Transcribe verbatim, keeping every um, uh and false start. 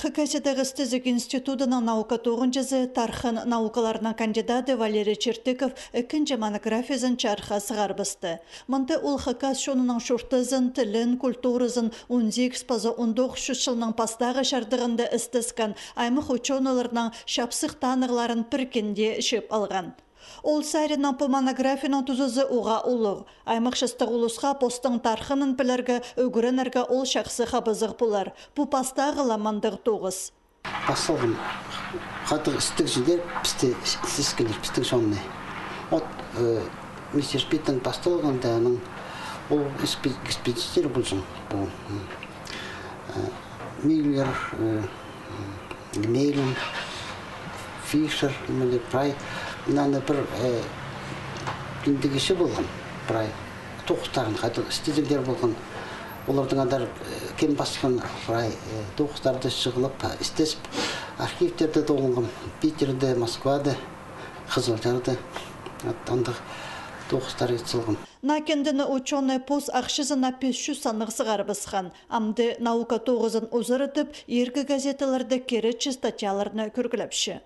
Хакасиядағы істезіг институдының наука тоғынҷызы, тархын наукаларының кандидаты Валерий Чертыков ікінҷі монографиязын чарыхха сығарыбысты. Мында ол хакас чонының чуртазын, тілін, культуразын он сигіс паза он тоғыс чӱс чылның пастағы чардығында істескен аймах учёныйларның чапсых танығларын пір кинде чыып алған. Ол саринаң пу монографияның тузазы уғаа улуғ. Аймах частығ улусха постың тархынын пілерге, ӱгренерге ол чахсы хабазығ полар. Пу пастағы ла мындағ тоғыс. Пасталған хатығ істігҷілер пісті, істесчелер пістің чонны. От, э, мистер Питтің пасталғанда аның ол экспе-, экспедиция полҷаң. Пу, м, э, Миллер, э, Мейлин, Фишер, міне, прай, мынаны пір, э, тіндігіші полған, прай, тоғыстарын хайдағ істезіглер полған. Оларның андар, э, кем пасхан прай, э, тоғыстарды чығылып, э, істезіп, архивтерде тоғынған, Питерде, Москвада, Хызылчарда, ат-, андағ тоғыстар ит салған. Наа киндені учёный пос ахчазына пис чӱс саннығ сығарыбысхан. Амды наука тоғызын узаратып, иргі газеталарда киречі статьяларны кӧргілепче.